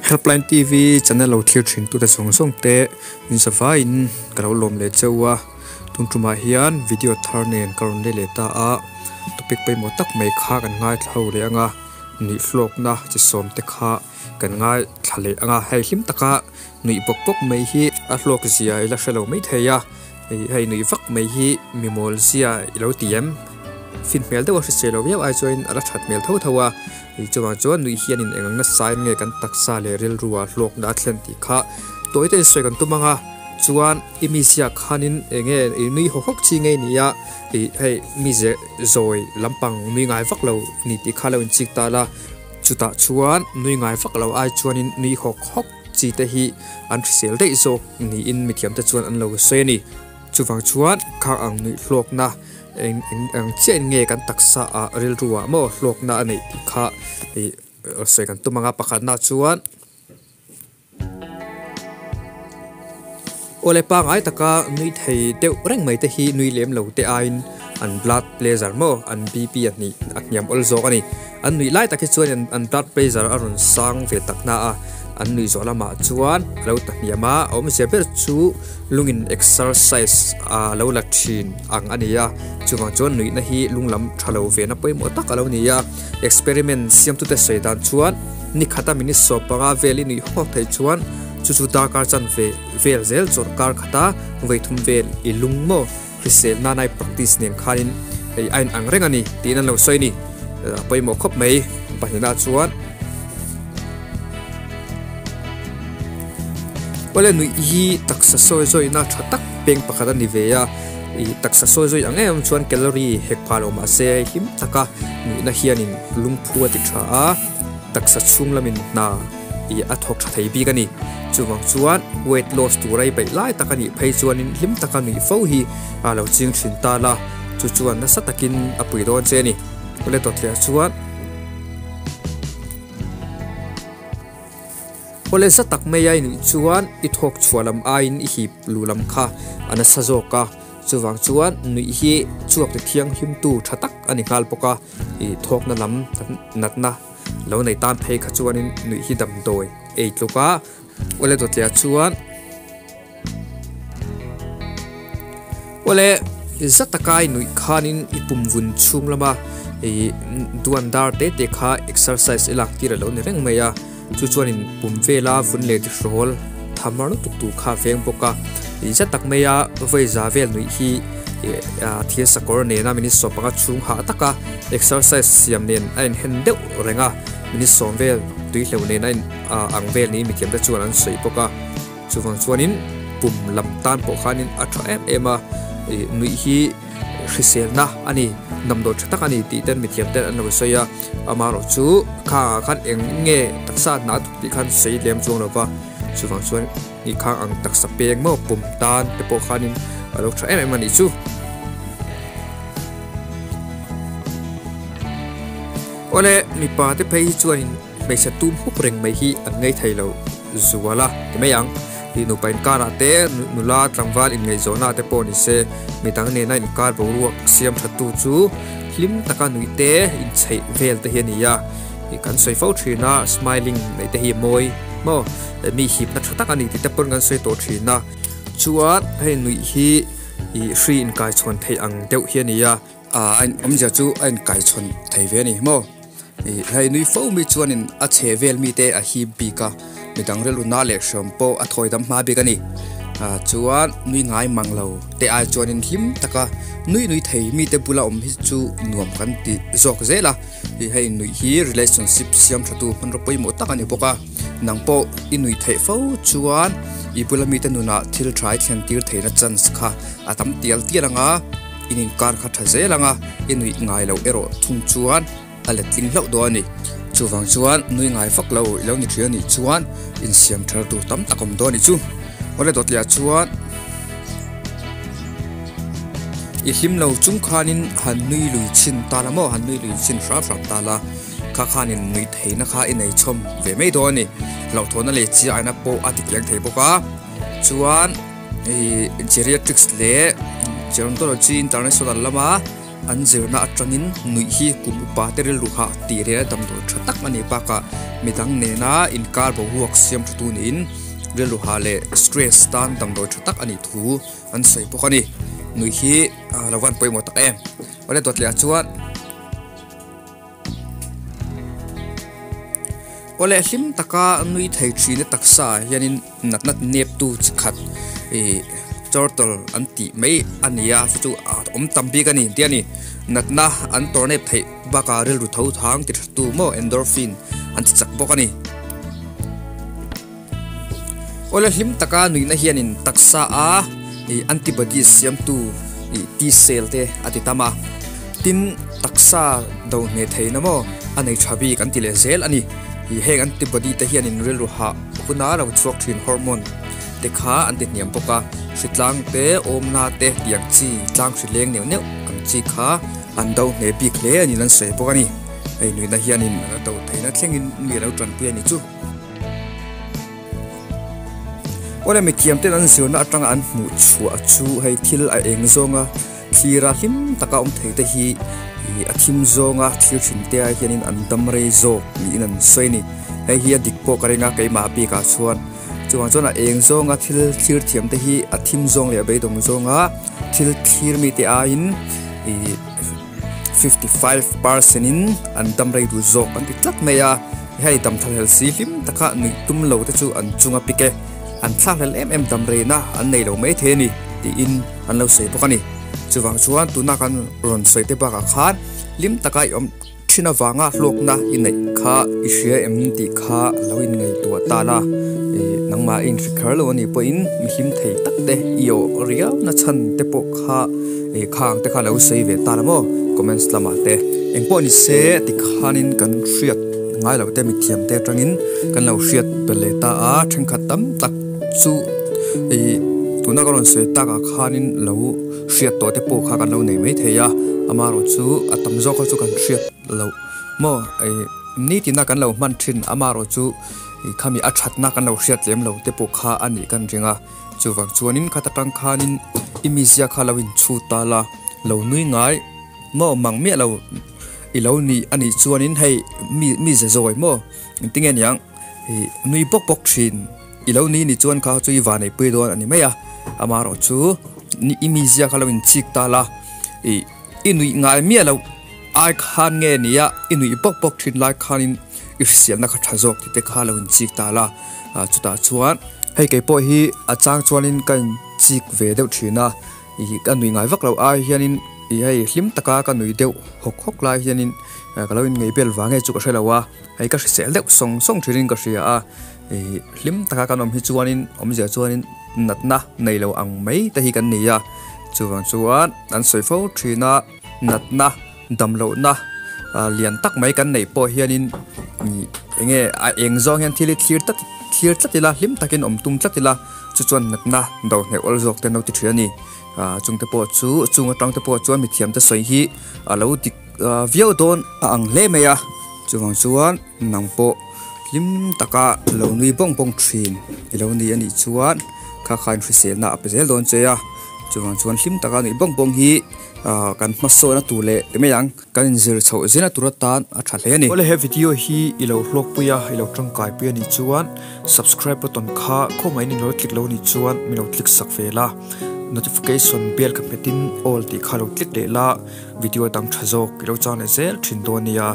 Helpline TV channel lo thlir thin tute zawng zawng te in zavaiin ka lo lawm leh cheu a tun tumah hian video thar nen ka rawn leh leh ta a topic pawimawh tak mai kha kan ngaithla ho leh ang a nuih hlawkna chi sawm te kha kan ngaithla leh ang a hei hlim taka nuih bawk bawk mai hi a hlawk zia ila hre lo maithei a hei nuih vak mai hi mi mawl zia ilo ti em fin hmel deuh a hrisel lo viau ai chuan a la that hmel tho tho a chuvang chuan nuih hianin eng ang nasa in nge kan taksa leh rilru ah hlawkna a thlen tih kha tawi te sawi kan tum ang a chuan i mizia khanin eng nge i nui hawk hawk chi ngei ni a ih hei mize zawi lampang nui ngai vak lo ni tih kha lo inchik ta la chutah chuan nui ngai vak lo ai chuanin nui hawk hawk chi te hi an hrisel daih zawk niin mithiam te chuan an lo sawi a ni. Chuvang chuan khang ang nuih hlawkna eng eng ang chiah in nge kan taksa ah rilru ah maw hlawkna a neih tih kha ih sawi kan tum ang a pakhatna chuan awle pangai taka nui thei deuh reng mai te hi nui lem lo te aiin an blood pressure maw an B_P a hnih a hniam awl zawk a ni. An nuih lai tak hi chuan an blood pressure a rawn sang ve tak na a, an nuih zawh lamah chuan a lo ta hniam a, a awmzia ber chu lungin exercise a lo la thin ang a ni a, chuvang chuan nuihna hi lung lam tha lo ve na pawimawh tak a lo ni a, experiment siamtute sawi dan chuan ni khata minute 15 vel i nuih hawk theih chuan chu chu darkar chanve vel zel chawrkar khata vaithum vel i lung maw. Hrisel nanai practice nen khanin hei a inang reng a ni tiin an lo sawi a ni. A pawimawh khawp mai pahnihna chuan Awle nuih hi taksa sawi zawihna tha tak peng pakhat a ni ve a, ih taksa sawi zawih ang em chuan calorie hek phah lo mahse hlim taka nuihna hianin lungphu a ti tha a, taksa chhung lamin hna. Ih a thawk tha thei bik a ni. Chuvang chuan weight loss tura i beih lai tak a nih phei chuanin hlim taka nuih fo hi a lo ching thin ta la, chu chuan nasa takin a pui dawn che a ni. Awle dawtliah chuan Awle za tak mai a i nuih chuan i thawk chhuah lam aiin i hip lu lam kha a nasa zawk a, chuvang chuan nuih hi chhuak ti thianghlimtu tha tak a ni nghal bawk a, ih thawkna lam natna. Lo nei tan phei kha chuanin nuih hi damdawi ei tluk a, awle dawtliah chuan awle za taka i nuih khanin i pum vun chhung lama ih duan dar te te kha exercise i lak tir a lo ni reng mai a, chu chuanin pum vela vun leh tihrawl thamar lutuk tur kha a veng bawk a, ih za tak maia vawi za vel nuih hi. Ih thil sakawr nena minute 15 chhung hah taka exercise siam nen a inhen deuh reng a, minute 10 vel tui hleuh nen a in ang vel niin mithiam te chuan an sawi bawk a, chuvang chuanin pum lam tan pawh khanin a tha em em a, ih nuih hi hriselna a ni damdawi tha tak a ni tih ten mithiam ten an lo sawi a, amaherawh chu khangah khan eng nge taksa hna a thawk tih khan sawi lem chuang lo va, chuvang chuan. Ni khang ang taksa peng maw pum tan te pawh khanin a lo tha em em a nih chu. Awle mipa te phei hi chuanin hmeichhe tum huk reng mai hi an ngei thei lo zual a ti mai ang. Ih nupa inkarah te nula tlangval inngaihzawnah te pawh ni se midang nena inkar boruak siam tha tu chu hlim taka nuih te inchheih vel te hi a ni a. Ih kan sawi fo thin a smiling neih te hi a mawi maw. Mi hipna tha tak a ni tih te pawn kan sawi tawh thin a, chuan hei nuih hi ih hri inkaichhawn theih ang deuh hi a ni a. Ah a in awmzia chu a inkaichhawn thei ve a ni maw? Ih hei nui fo mi chuanin a chhe vel mite a hip bik a, midang rilru na leh hriam pawh a thawi dam hma bik a ni. Ah chuan nui ngai mang lo te ai chuanin hlim taka nui nui thei mite bula awm hi chu nuam kan ti zawk zel a. Ih hei nuih hi relationship siam tha tu hmanraw pawimawh tak a ni bawk a, nang pawh i nuih theih fo chuan i bula mite nunah thil tha i thlen tir theihna chance kha a tam tial tial ang a, in inkar kha tha zel ang a, i nuih ngai loh erawh thung chuan a let tling hlauh dawn a ni. Chuvang chuan nui ngai vak lo i lo ni thin a nih chuan insiam thar tur tam tak awm dawn a nih chu. Awle dawtliah chuan. I hlim lo chung khanin han nui lui chhin ta la maw, han nui lui chhin hram hram ta la, kha khanin nui theihna kha i nei chhawm ve mai dawn a ni. Hlauhthawnna leh chi aina pawh a ti kiang thei bawk a, chuan ih geriatrics leh gerontology international lama. an zirna atangin nuih hi kum upa te rilru hah tih rel damdawi tha tak a nih bakah midang nena inkar boruak siam tha tu niin rilru hah leh stress tan damdawi tha tak a nih thu an sawi bawk a ni. Nuih hi lo van pawimawh tak em. Awle dawt leh ah chuan. Awle hlim taka nui thei thina taksa ah hianin natna neptu chi khat ih turtle an tih mai a ni a chu chu a awm tam bik a ni tih a ni natna an tawr nep theih bakah rilru tho thang ti tha tu maw endorphin an ti chak bawk a ni. Awle hlim taka nuihna hianin taksa a ih antibodies siamtu ih T cell te a ti tam a, tin taksa do hneh theihna maw a nei tha bik an ti leh zel a ni. Ih heng antibody te hianin rilru hah huna lo chhuak thin hormone te kha an ti hniam bawk a, hritlang te awmna te tiang chi tlang hri leng neuh neuh ang chi kha an do hneh bik hle a niin an sawi bawk a ni. Hei nuihna hianin do theihna thlengin mi a lo tanpui a ni chu. Awle mithiam ten an zirna atanga an hmuh chhuah chu hei thil a eng zawnga thlir a hlim taka awm thei te hi ih a thim zawnga thlir thin te ah hianin an dam rei zawk niin an sawi a ni hei hi a dik pawh ka ring a keimah bikah chuan chuvang chuan a eng zawnga thil thlir thiam te hi a thim zawng leh a beidawng zawnga thil thlir mite aiin ih. 55 percent in an dam rei duh zawk an ti tlat mai a hei dam thlahlel si hlim taka nuih tum lo te chu an chunga pik e an thlakhlel em em dam reina an nei lo mai thei a ni tiin an lo sawi bawk a ni chuvang chuan tuna kan rawn sawi te bakah khan hlim taka i awm thin avanga hlawkna i neih kha i hria em tih kha lo in ngaihtuah ta la ih nangmah i inhre kher lo anih pawhin mi hlim thei tak te i awh riau na chhan te pawh kha ih khang te kha lo sawi ve ta la maw comments lamah te engpawh ni se tikhanin kan hriat ngai lo te mithiam te atangin kan lo hriat belh leh ta a thenkhat tam tak chu ih tuna ka rawn sawi takah khanin lo. Hriat tawh te pawh kha kan lo nei mai thei a, amaherawhchu a tam zawk kha chu kan hriat loh maw ih nitina kan lo hman thin amaherawhchu ih khami a thatna kan lo hriat lem lo te pawh kha a nih kan ring a, chuvang chuanin khat atang khanin i mizia kha lo inchhut ta la, lo nui ngai maw mang miah lo i lo nih a nih chuanin hei mi mi ze zawi maw engtinge niang ih nui bawk bawk thin. I lo ni ni chuan kha chu i van eipui dawn a ni mai a, amaherawh chu i mizia kha lo inchik ta la, ih i nuih ngai miah loh ai khan nge nia i nuih bawk bawk thin lai khanin i hriselna kha tha zawk tih te kha lo inchik ta la, chutah chuan hei kei pawh hi a chang chuanin ka inchik ve deuh thin a, ih ka nuih ngai vak loh ai hianin ih hei hlim taka ka nuih deuh hawk hawk lai hianin ka lo inngeih bel vang nge chu ka hre lo a, hei ka hrisel deuh sawng sawng thinin ka hria a. Ih hlim taka kan awm hi chuanin awmzia chuanin natna nei lo ang mai te hi kan ni a, chuvang chuan an sawi fo thin a natna dam lohna ah lian tak mai kan neih pawh hianin ih eng nge a eng zawng hian thil hi thlir tlat thlir tlat ila hlim takin awm tum tlat ila chu chuan natna do hneh awl zawk te an lo ti thin a ni ah chung te pawh chu chung atang te pawh chuan mithiam te sawi hi a lo dik viau dawn a ang hle mai a chuvang chuan nang pawh. Hlim taka lo nui bawng bawng thin i lo ni a nih chuan kha kha inhriselna a pe zel dawn che a, chuvang chuan hlim taka nuih bawng bawng hi ah kan hmasawhna tur leh ti mai ang kan inzir chhoh zela tur atan a tha hle a ni. Awle he video hi i lo hlawkpui a, i lo tangkai pui a nih chuan subscribe button kha khawngaihin in lo click lo a nih chuan min lo click sak ve la, notification bell kha hmetin all tih kha lo click leh la, video dang tha zawk i lo chang leh zel thin dawn nia.